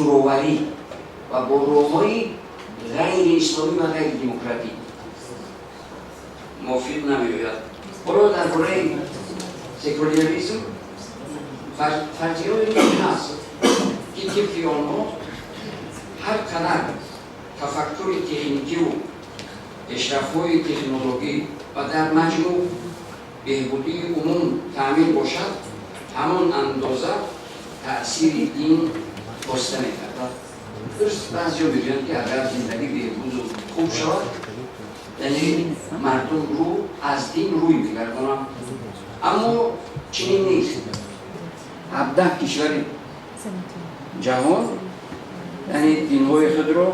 Зӯроварӣ ва бо роҳҳои ғайриисломӣ ва ғайридемократӣ мувофиқ намеояд. Ҳоло дар бораи секуляризм фарзияҳое ҳаст, ки тибқи онҳо ҳар қадар тафаккури техникиву пешрафтҳои технологӣ ва дар маҷмӯъ беҳбудии умум таъмин бошад, ҳамон андоза таъсири дин коста мегардад. Дуруст, баъзеҳо мегӯянд, ки агар зиндагӣ беҳбуду хуб шавад, яъне мардум рӯ аз дин рӯй мегардонанд, аммо чунин нест. 17 кишвари ҷаҳон, яъне, динҳои худро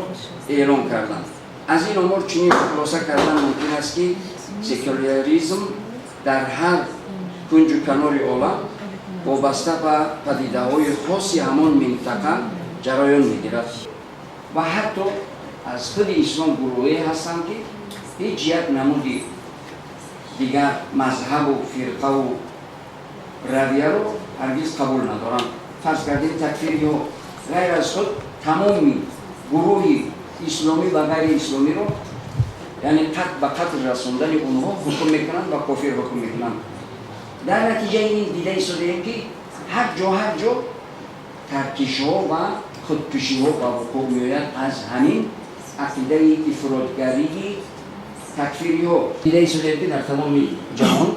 эълон карданд. Аз ин омор чунин хулоса кардан мумкин аст, ки секуляризм дар ҳар кунҷу канори олам вобаста ба падидаҳои хоси ҳамон минтақа ҷараён мегирад ва ҳатто аз худи ислом гурӯҳе ҳастанд, ки ҳеҷ як намуди дигар мазҳабу фирқаву равияро ҳаргиз қабул надоранд. Фарз кардем, такфириҳо ғайр аз худ тамоми гурӯҳи исломӣ ва ғайриисломиро, яъне ба қатл расондани онҳо ҳукм мекунанд ва кофир ҳукм мекунанд. Дар натиҷаи ин дида истодаем, ки ҳар ҷо, ҳар ҷо таркишҳо ва худкушиҳо ба вуқӯъ меояд аз ҳамин ақидаи ифротгарии такфириҳо. Дида истодаем, ки дар тамоми ҷаҳон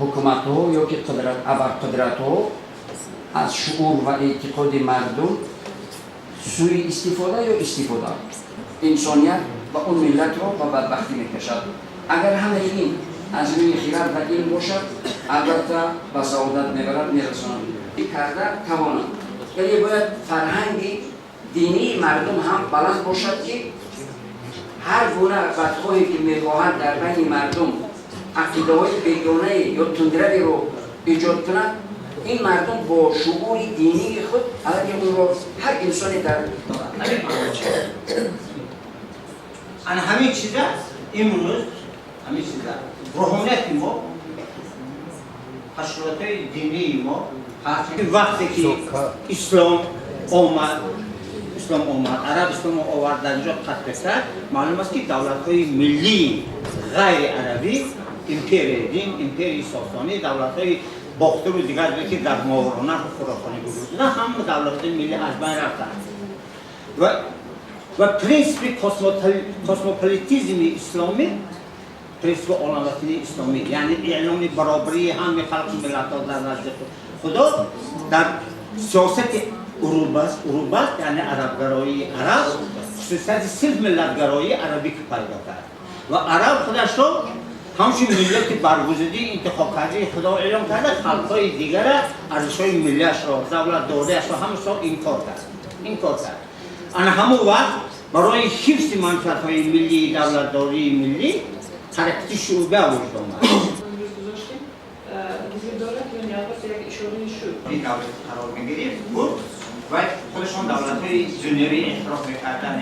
ҳукуматҳо ё ки абарқудратҳо аз шуъур ва эътиқоди мардум суиистифода ё истифода инсоният ва он миллатро ба бадбахтӣ мекашад. Агар ҳамаи ин аз рӯи хирад ва илм бошад, албатта, ба саодат мебарад, мерасонад карда тавонанд. Яъне бояд фарҳанги динии мардум ҳам баланд бошад, ки ҳар гуна бадхоҳе, ки мехоҳад дар байни мардум ақидаҳои бегонае ё тундравиро эҷод кунад, ин мардум бо шуъури динии худ алайҳи онро ҳар инсоне дар Ана ҳамин чиза имрӯз, ҳамин чиза рӯҳонияти мо, ташкилотҳои динии мо, вақте ки ислом омад, ислом омад, араб ислом овард, дар инҷо татбиқ кард, маълум аст, ки давлатҳои миллии ғайриарабӣ, империяи дин, империяи Сосонӣ, давлатҳои Бохтару дигар, ки дар Мовароуннаҳру Хуросонӣ вуҷуд, ҳама давлатҳои миллӣ аз байн рафтанд ва принсипи космополитизми исломӣ, принсипи оламватании исломӣ, яъне эълони баробарии ҳамаи халқу миллатҳо дар назди Худо, дар сиёсати урубат, яъне арабгароии араб, хусусияти сирф миллатгароии арабӣ ки пайдо кард ва араб худашро ҳамчун миллати баргузидаи, интихобкардаи Худо эълон карда, халқҳои дигара, арзишҳои миллиашро, давлатдориашро, ҳамашро инкор кард. Ана ҳамон вақт барои ҳифзи манфиатҳои миллии, давлатдории миллӣ ҳаракати шуъба вуҷуд омад. Вуҷуд дорад ё не? Албатта, як ишораи шуд. Ин давлат қарор мегирифт буд ва худашон давлатҳои дунявӣ эътироф мекарданд.